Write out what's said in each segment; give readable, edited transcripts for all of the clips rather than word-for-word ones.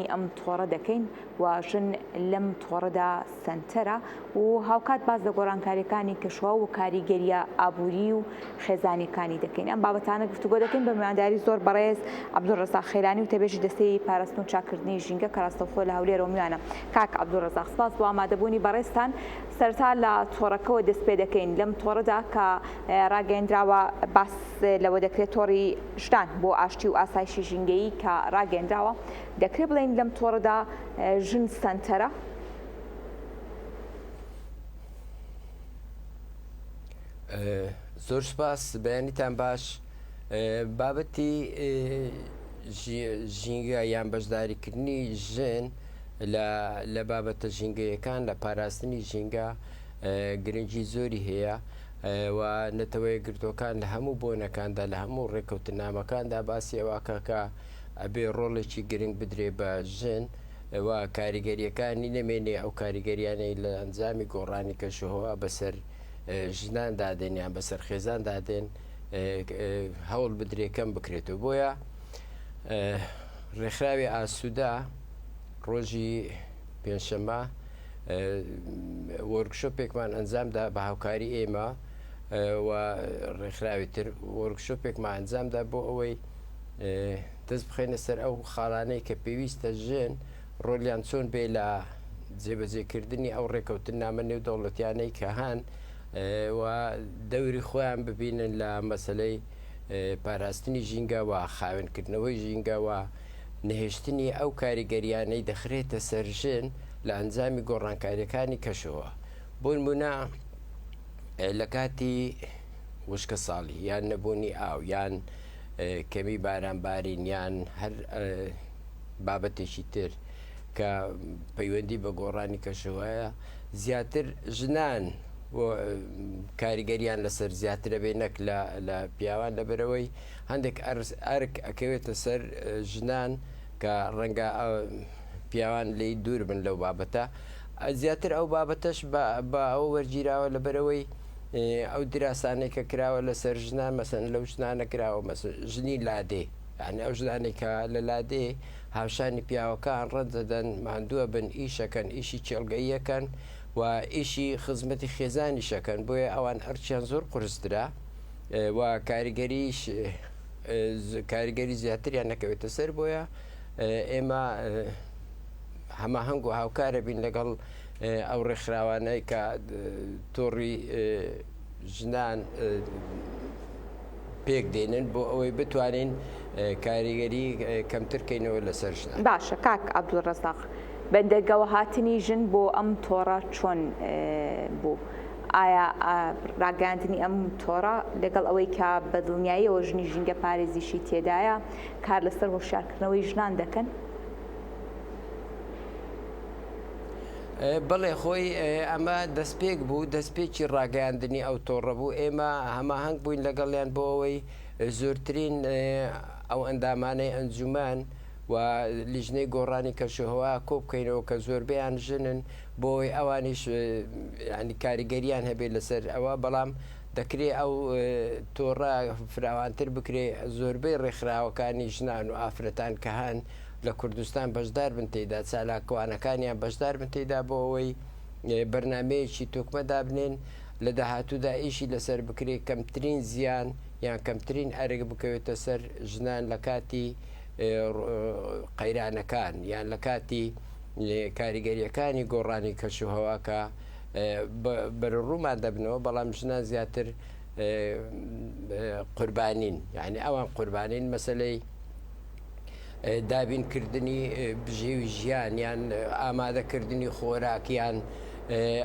ڕاگەیاندنی ئەم تۆڕە دەکەین و ژن لەم تۆڕەدا سەنتەرە و هاوکات باس لە گۆڕانکاریەکانی کەشوهەوا و کاریگەریە ئابووری و خێزانیەکانی دەکەین. ئەم بابەتانە گفتوگۆ دەکەین بە میوانداری زۆر بەڕێز عەبدولڕەزاق خەیرانی وتەبێژی دەستەی پاراستن و چاککردنی ژینگە کە ڕاستەوخۆ لە هەولێرەوە میوانە. کاک عەبدولڕەزاق سپاس بۆ ئامادەبوونی بەڕێزتان. سەرەتا لە تۆڕەکەوە دەست پێ دەکەین. لەم تۆڕەدا کە ڕاگەیەندراوە باس لەوە دەکرێت تۆڕی ژنان بۆ ئاشتی و ئاسایشی ژینگەیی کە ڕاگەیەندراوە دەکرێت بڵێین لەم تۆڕەدا ژن سەنتەرە؟ زۆر سپاس بەیانیتان باش بابەتی ژینگە یان بەشداریکردنی ژن لە بابەتە ژینگەیەکان لە پاراستنی ژینگە گرنگی زۆری هەیە و نەتەوەیەکگرتووەکان لە هەموو بۆنەکاندا لە هەموو ڕێککەوتنامەکاندا باسی ئەوەکە کە ئەبێ ڕۆڵێکی گرنگ بدرێ بە ژن و کاریگەریەکانی نەمێنێ ئەو کاریگەریانەی لە ئەنجامی گۆڕانی کەشوهەوا بەسەر ژناندا دێن یان بەسەر خێزاندا دێن هەوڵ بدرێ کەم بکرێتەوە بۆیە ڕێکخراوی ئاسوودە ڕۆژی پێنجشەممە وۆرکشۆپێکمان ئەنجامدا بە هاوکاری ئێمە و ڕێکخراوی تر وۆرکشۆپێکمان ئەنجامدا بۆ ئەوەی دەست بخەینە سەر ئەو خاڵانەی کە پێویستە ژن ڕۆلیان چۆن بێ لە جێبەجێکردنی ئەو ڕێکەوتننامە نێودەوڵەتیانەی کە هەن و دەوری خۆیان ببینن لە مەسلەی پاراستنی ژینگە و خاوێنکردنەوەی ژینگە و نەهێشتنی ئەو کاریگەریانەی دەخرێتە سەر ژن لە ئەنجامی گۆڕانکاریەکانی کەشەوە بۆنمونە لە کاتی وشکە ساڵی یان نەبوونی ئاو یان کەمی بارانبارین یان هەر بابەتێکی تر کە پەیوەندی بە گۆڕانی کەشەوەیە زیاتر ژنان کاریگەریان لەسەر زیاترە بێ نەک لە پیاوان لەبەرەوەی هەندێک ئەرک ئەکەوێتە سەر ژنان کە ڕەنگە پیاوان لێی دوور بن لەو بابەتە زیاتر ئەو بابەتەش بە ئەوە وەرگیراوە لەبەرەوەی ئەو دراسانەی کە کراوە لەسەر ژنان مەسەن لەو ژنانە کراوە مەسەن ژنی لادێ یعنی ئەو ژنانەی کە لە لادێ هاوشانی پیاوەکان ڕەنج دەدەن ماندووە بن ئیشەکەن ئیشی کێڵگەییەکەن و ئیشی خزمەتی خێزانیشەکەن بۆیە ئەوان ئەرچیان زۆر قورسترە و کاریگەریش کاریگەری زیاتریان نەکەوێتە سەر بۆیە ئێمە هەماهەنگ و هاوکارە بین لەگەڵ ئەو ڕێکخراوانەی کە تۆڕی ژنان پێک دێنن بۆ ئەوەی بتوانین کاریگەری کەمتر کەینەوە لەسەر ژنان. باشە کاک عەبدولڕەزاق بەندەرگەوە هاتنی ژن بۆ ئەم تۆڕە چۆن بوو؟ ئایا ڕاگەیاندنی ئەم تۆڕە لەگەڵ ئەوەی کە بە دڵنیاییەوە ژنی ژینگە پارێزیشی تێدایە کار لەسەر هۆشیارکردنەوەی ژنان دەکەن؟ بەڵێ خۆی ئەمە دەستپێک بوو دەستپێکی ڕاگەیاندنی ئەو تۆڕە بوو ئێمە هەماهەنگ بووین لەگەڵیان بۆ ئەوەی زۆرترین ئەو ئەندامانەی ئەنجومەن و لیژنەی گۆڕانی کەشوهەوا کۆ بکەینەوە کە زۆربەیان ژنن بۆ ئەوەی ئەوانیش ینی کاریگەریان هەبێت لەسەر ئەوە بەڵام دەکرێ ئەو تۆڕە فراوانتر بکرێ زۆربەی ڕێکخراوەکانی ژنان و ئافرەتان کە هەن لە کوردستان بەشدار بن تێیدا، چالاکوانەکانیان بەشدار بن تێیدا بۆ ئەوەی بەرنامەیەکی تۆکمە دابنێن لە داهاتوودا ئیشی لەسەر بکرێ کەمترین زیان یان کەمترین ئەرک بکەوێتە سەر ژنان لە کاتی قەیرانەکان یان لە کاتی کاریگەریەکانی گۆڕانی کەشوهەوا کە بەرەوڕوومان دەبنەوە بەڵام ژنان زیاتر قوربانین یعنی ئەوان قوربانین مەسلەی دابینکردنی بژێوی ژیان یان ئامادەکردنی خۆراک یان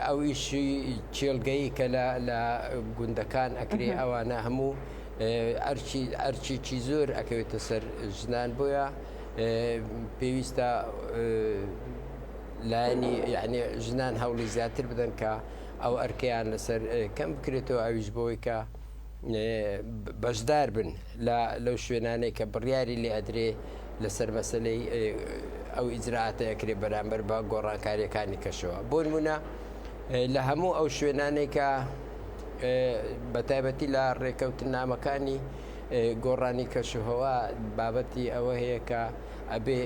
ئەو ئیشی کێڵگەی کە لە گوندەکان ئەکرێ ئەوانە هەموو ئەرچی ئەرچێکی زۆر ئەکەوێتە سەر ژنان بۆیە پێویستە لایەنی یعنی ژنان هەوڵی زیاتر بدەن کە ئەو ئەرکەیان لەسەر کەم بکرێتەوە ئەویش بۆی کە بەشدار بن لە لەو شوێنانەی کە بڕیاری لێ ئەدرێ لەسەر مەسەلەی ئەو ئیجرائاتە ئەکرێ بەرامبەر بە گۆڕانکاریەکانی کەشەوە بۆ نمونە لە هەموو ئەو شوێنانەی کە بە تایبەتی لە ڕێکەوتنامەکانی گۆڕانی کەشوهەوا بابەتی ئەوە هەیە کە. ئەبێ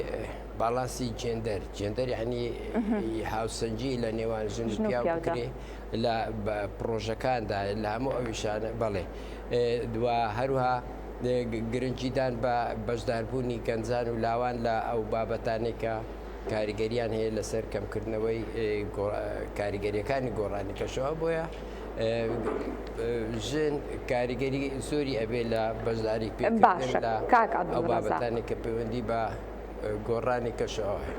باڵانسی جێندەر، جێندەر یعنی هاوسەنگی لە نێوان ژن و پیاو بکرێ لە پڕۆژەکاندا لە هەموو ئەویشانە بەڵێ دوا هەروها گرنگیدان بە بەشداربوونی گەنجان و لاوان لە ئەو بابەتانێک کە کاریگەریان هەیە لەسەر کەمکردنەوەی کاریگەریەکانی گۆڕانی کەشەوە بۆیە ژن کاریگەری زۆری ئەبێ لە بەشداری پێکردن لە ئەو بابەتانی کە پەیوەندی بە گۆڕانی کەشەوە هەیە.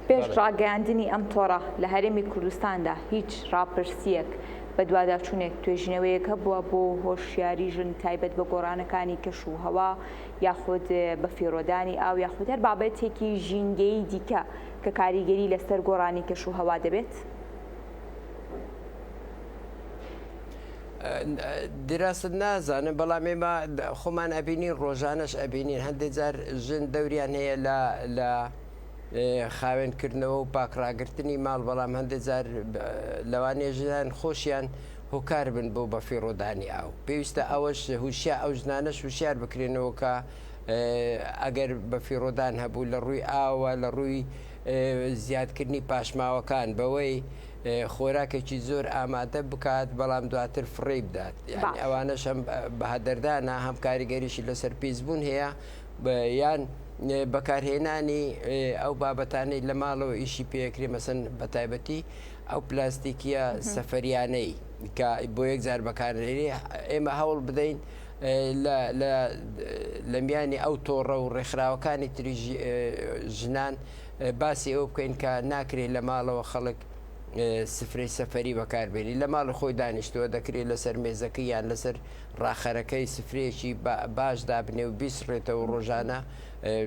پێش ڕاگەیاندنی ئەم تۆڕە لە هەرێمی کوردستاندا هیچ ڕاپرسییەک، بەدواداچوونێک، توێژینەوەیەک هەبووە بۆ هۆشیاری ژن تایبەت بە گۆڕانەکانی کەش و هەوا یاخود بەفیڕۆدانی ئاو یاخود هەر بابەتێکی ژینگەیی دیکە کە کاریگەری لەسەر گۆڕانی کەش و هەوا دەبێت؟ دراست نازانم بەڵام ئێمە خۆمان ئەبینین ڕۆژانەش ئەبینین هەندێک جار ژن دەوریان هەیە لە لە خاوێنکردنەوە و پاکڕاگرتنی ماڵ بەڵام هەندێک جار لەوانەیە ژنان خۆشیان هۆکار بن بۆ بەفیڕۆدانی ئاو پێویستە ئەوەش هوشیا ئەو ژنانەش هوشیار بکرێنەوە کە ئەگەر بەفیڕۆدان هەبوو لە ڕووی ئاوە لە ڕووی زیادکردنی پاشماوەکان بەوەی خۆراکێکی زۆر ئامادە بکات بەڵام دواتر فڕێی بدات یعنی ئەوانەش هەم بەهەدەردانە هەم کاریگەریشی لەسەر پیسبوون هەیە یان بەکارهێنانی ئەو بابەتانەی لە ماڵەوە ئیشی پێکرێ مەسن بە تایبەتی ئەو پلاستیکیە سەفەریانەی کە بۆ یەک جار بەکارێ ئێمە هەوڵ بدەین لە میانی ئەو تۆڕە و ڕێکخراوەکانی تری ژنان باسی ئەوە بکەین کە ناکرێت لە ماڵەوە خەڵک سفرەی سەفەری بەکاربێنی لە ماڵی خۆی دانیشتووە دەکرێت لەسەر مێزەکەی یان لەسەر ڕاخەرەکەی سفرەیەکی باش دابنێ و بیسڕێتەوە ڕۆژانە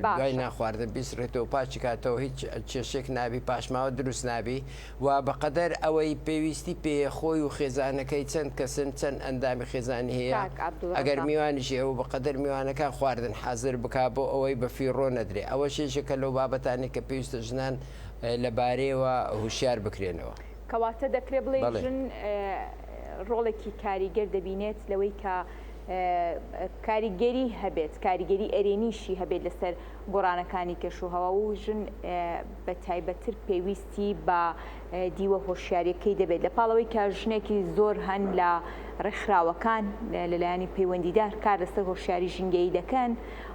دوای نانخواردن بیسڕێتەوە پاکی کاتەوە هیچ کێشێک نابی پاشماوە دروست نابی و بەقەدەر ئەوەی پێویستی پێ خۆی و خێزانەکەی چەند کەسن چەند ئەندامی خێزانی هەیە ئەگەر میوانیشی ئەو بەقەدەر میوانەکان خواردن حازر بک بۆ ئەوەی بە فیڕۆ نەدرێ ئەوە شێشێکە لەو بابەتانی کە پێویستە ژنان لەبارەیەوە هوشیار بکرێنەوە. کەواتە دەکرێ بڵێین ژن ڕۆڵێکی کاریگەر دەبینێت لەوەی کە کاریگەری هەبێت، کاریگەری ئەرێنیشی هەبێت لەسەر گۆڕانەکانی کەشوهەوا و ژن بە تایبەتتر پێویستی بە دیوە هۆشیاریەکەی دەبێت لە پاڵەوەی کە ژنێکی زۆر هەن لە ڕێکخراوەکان لەلایەنی پەیوەندیدار کار لەسەر هۆشیاری ژینگەیی دەکەن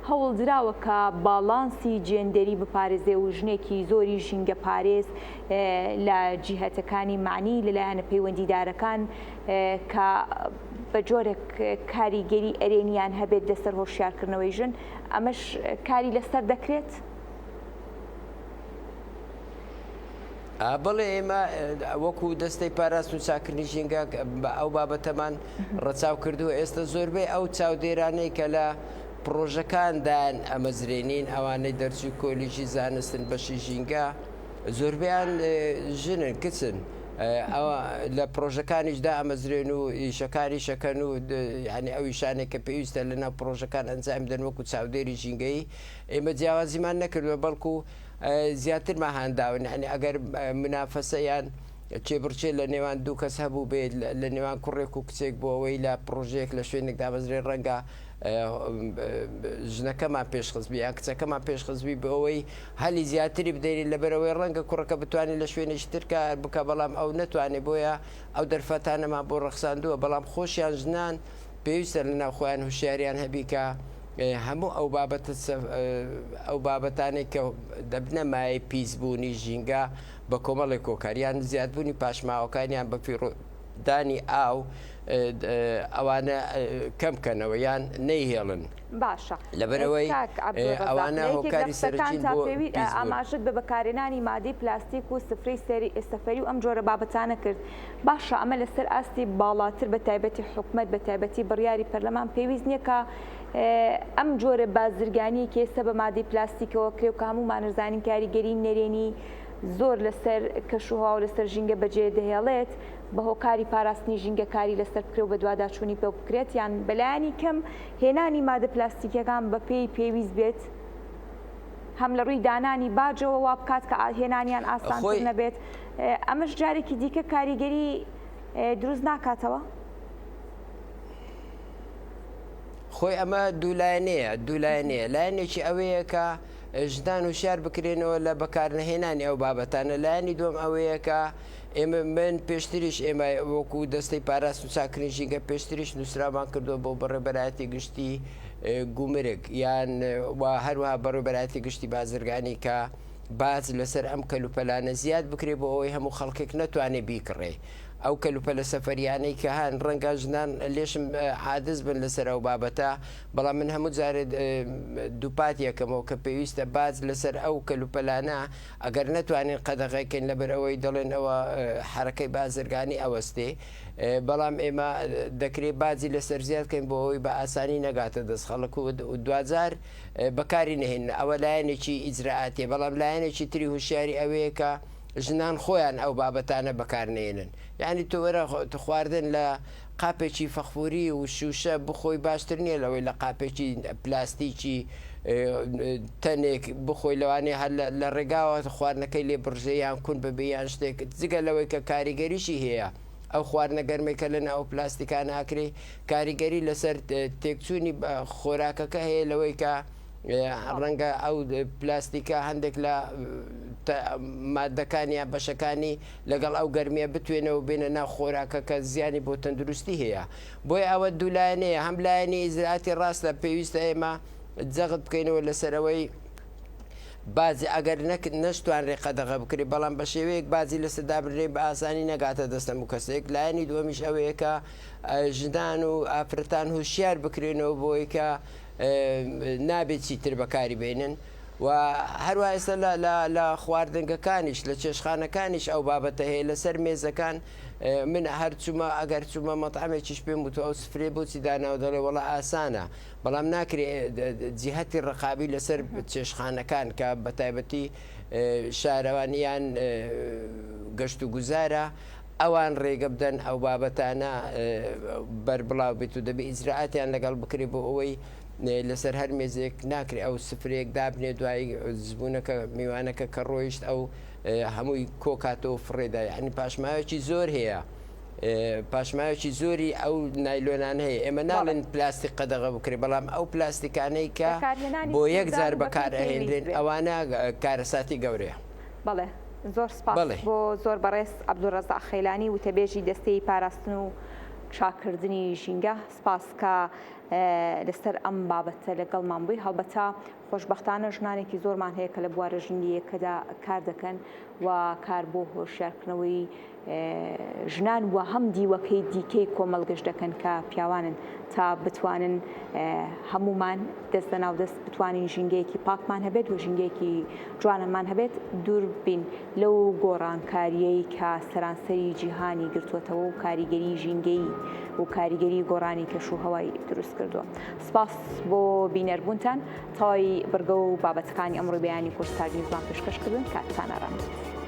هەوڵدراوە کە باڵانسی جێندەری بپارێزێ و ژنێکی زۆری ژینگەپارێز لە جیهەتەکانی مەعنی لە لایەنە پەیوەندیدارەکان کە بە جۆرێک کاریگەری ئەرێنیان هەبێت لەسەر هۆشیارکردنەوەی ژن، ئەمەش کاری لەسەر دەکرێت؟ بەڵێ ئێمە وەکو دەستەی پاراستن و چاکردنی ژینگە بە ئەو بابەتەمان ڕەچاو کردووە ئێستا زۆربەی ئەو چاودێرانەی کە لە پڕۆژەکاندان ئەمەزرێنین ئەوانەی دەرچووی کۆلیژی زانستن بەشی ژینگە زۆربەیان ژنن کچن ئەوە لە پرۆژەکانیش دامەزرێن و ئیشەکانیشەکەن و ینی ئەو ئیشانێک کە پێویستە لە ناو پرۆژەکان ئەنجام دەن وەکو چاودێری ژینگەیی ئێمە جیاوازیمان نەکردووە بەڵکو زیاترمان هانداون یعنی ئەگەر منافەسە یان کێبڕکێ لە نێوان دوو کەس هەبوو بێت لە نێوان کوڕێک و کچێک بۆ ئەوەی لە پرۆژەیەک لە شوێنێک دامەزرێ ڕەنگە ژنەکەمان پێشخستبی یان کچەکەمان پێشخستبی بۆ ئەوەی هەلی زیاتری بدەین لەبەرەوەی ڕەنگە کوڕەکە بتوانێت لە شوێنێکی تر کار بکە بەڵام ئەو نەتوانێت بۆیە ئەو دەرفەتانەمان بۆ ڕەخساندووە بەڵام خۆشیان ژنان پێویستە لە ناو خۆیان هوشیاریان هەبی کە هەموو ئەو بابەتە ئەو بابەتانێک کە دەبنە مایەی پیسبوونی ژینگە بە کۆمەڵێک کۆکار یان زیادبوونی پاشماوەکانیان بە فیڕۆدانی ئاو ئەوانە کەم کەنەوە یان نەیهێڵن. باشە لەبەرئەوەی کاک عەبدولڕەزاق ئەوانە لە یەکێک لە هۆکاری سەرەکین قسەکانتا بۆ پێوی پیسبوون. ئاماژەت بە بەکارهێنانی مادەی پلاستیک و سفرەی سەری سەفەری و ئەم جۆرە بابەتانە کرد باشە ئەمە لەسەر ئاستی باڵاتر بە تایبەتی حکومەت بە تایبەتی بڕیاری پەرلەمان پێویست نییە کە ئەم جۆرە بازرگانیەی کە ئێستا بە مادەی پلاستیکەوە کرێ و کە هەموومان ئەزانین کاریگەری نەرێنی زۆر لەسەر کەشوهەوا و لەسەر ژینگە بەجێ دەهێڵێت بە هۆکاری پاراستنی ژینگە کاری لەسەر بکرێ و بەدواداچوونی پێ بکرێت یان بەلایەنی کەم هێنانی مادە پلاستیکیەکان بەپێی پێویست بێت هەم لە ڕووی دانانی باجەوە وا بکات کە هێنانیان ئاسانتر خۆی نەبێت ئەمەش جارێکی دیکە کاریگەری دروست ناکاتەوە؟ خۆی ئەمە دوولایەنەیە دوولایەنەیە لایەنێکی ئەوەیە کە. ژنان هوشیار بکرێنەوە لە بەکارنەهێنانی ئەو بابەتانە. لایەنی دووەم ئەوەیە کە ئێمە من پێشتریش ئێمە وەکو دەستەی پاراستن و چاککردنی ژینگە پێشتریش نووسراومان کردووە بۆ بەڕێوەبەرایەتی گشتی گومرگ یان و هەروەها بەڕێوەبەرایەتی گشتی بازرگانی کە باج لەسەر ئەم کەلوپەلانە زیاد بکرێ بۆ ئەوەی هەموو خەڵکێک نەتوانێ بیکڕێ. ئەو کەلوپەلە سەفەریانەی کە هەن ڕەنگە ژنان لێشم عادز بن لەسەر ئەو بابەتە، بەڵام من هەموو جارێ دووپاتی ئەکەمەوە کە پێویستە باج لەسەر ئەو کەلوپەلانە ئەگەر نەتوانین قەدەغەی کەین لەبەر ئەوەی دەڵێن ئەوە حەرەکەی بازرگانی ئەوەستێ بەڵام ئێمە دەکرێ باجی لەسەر زیاد کەین بۆ ئەوەی بە ئاسانی نەگاتە دەست خەڵک و دواجار بەکاری نەهێنن ئەوە لایەنێکی ئیجرائاتیە بەڵام لایەنێکی تری هوشیاری ئەوەیە کە ژنان خۆیان ئەو بابەتانە بەکار نەیەنن یعنی تۆ وەرە خواردن لە قاپێکی فەخفوری و شوشە بخۆی باشتر نییە لەوەی لە قاپێکی پلاستیکی تەنێک بخۆی لەوانەیە هەر لە ڕێگاوە خواردنەکەی لێ بڕژێ یان کون ببێ یان شتێک جگە لەوەی کە کاریگەریشی هەیە ئەو خواردنە گەرمەی کە لە ناو پلاستیکان ئاکرێ کاریگەری لەسەر تێکچوونی خۆراکەکە هەیە لەوەی کە ڕەنگە ئەو پلاستیکە هەندێک لە مادەکان یان بەشەکانی لەگەڵ ئەو گەرمیە بتوێنەوە بێنە ناو خۆراکە کە زیانی بۆ تەندروستی هەیە بۆیە ئەوە دوولایەنەیە هەم لایەنی ئیجرائاتی ڕاستە پێویستە ئێمە جەغت بکەینەوە لەسەرەوەی باجی ئەگەر نەشتوانرێ قەدەغە بکرێ بەڵام بە شێوەیەک باجی لەسەر دابنرێ بە ئاسانی نەگاتە دەست هەموو کەسێک لایەنی دووەمیش ئەوەیە کە ژنان و ئافرەتان هۆشیار بکرێنەوە بۆی کە نابێت چیتر بەکاری بێنن و هەروە ئێستا لە خواردنگەکانیش لە چێشخانەکانیش ئەو بابەتە هەیە لەسەر مێزەکان من هەر چوومە ئەگەر چوومە مەتعەمێکیش پێم وتووە ئەو سفرەی بۆچی داناوە دەڵێ وەڵا ئاسانە بەڵام ناکرێ جیهەتی ڕقابی لەسەر چێشخانەکان کە بە تایبەتی شارەوانی یان گەشت و گوزارە ئەوان ڕێگە بدەن ئەو بابەتانە بەربڵاو بێت و دەبێ ئیجرائاتیان لەگەڵ بکرێ بۆ ئەوەی لەسەر هەر مێزێک ناکرێ ئەو سفرەیەک دابنێ دوایی زبوونەکە میوانەکە کە ڕۆیشت ئەو هەمووی کۆکاتەوە فڕێدا یعنی پاشماوێکی زۆر هەیە پاشماوێکی زۆری ئەو نایلۆنان هەیە ئێمە ناڵێن پلاستیک قەدەغە بکرێت بەڵام ئەو پلاستیکانەی کە بۆ یەک جار بەکار ئەهێنرێن ئەوانە کارەساتی گەورەیە. بەڵێ زۆر سپاس بۆ زۆر بەڕێز عەبدولڕەزاق خەیلانی وتەبێژی دەستەی پاراستن و چاککردنی ژینگە سپاس کە لەسەر ئەم بابەتە لەگەڵمان بووی هەڵبەتە خۆشبەختانە ژنانێکی زۆرمان هەیە کە لە بوارە ژینگەییەکەدا کار دەکەن و کار بۆ هۆشیارکردنەوەی ژنان و هەم دیوەکەی دیکەی کۆمەڵگەش دەکەن کە پیاوانن تا بتوانن هەمومان دەست لەناو دەست بتوانین ژینگەیەکی پاکمان هەبێت و ژینگەیەکی جوانەمان هەبێت دوور بین لەو گۆڕانکارییەی کە سەرانسەری جیهانی گرتووەتەوە و کاریگەری ژینگەیی و کاریگەری گۆڕانی کەش و هەوای دروست کردووە. سپاس بۆ بینەربوونتان. تەواوی بڕگە و بابەتەکانی ئەمڕۆی بەیانی کوردستار نیوزمان پێشکەش کردن. کاتتان ئارام بێت.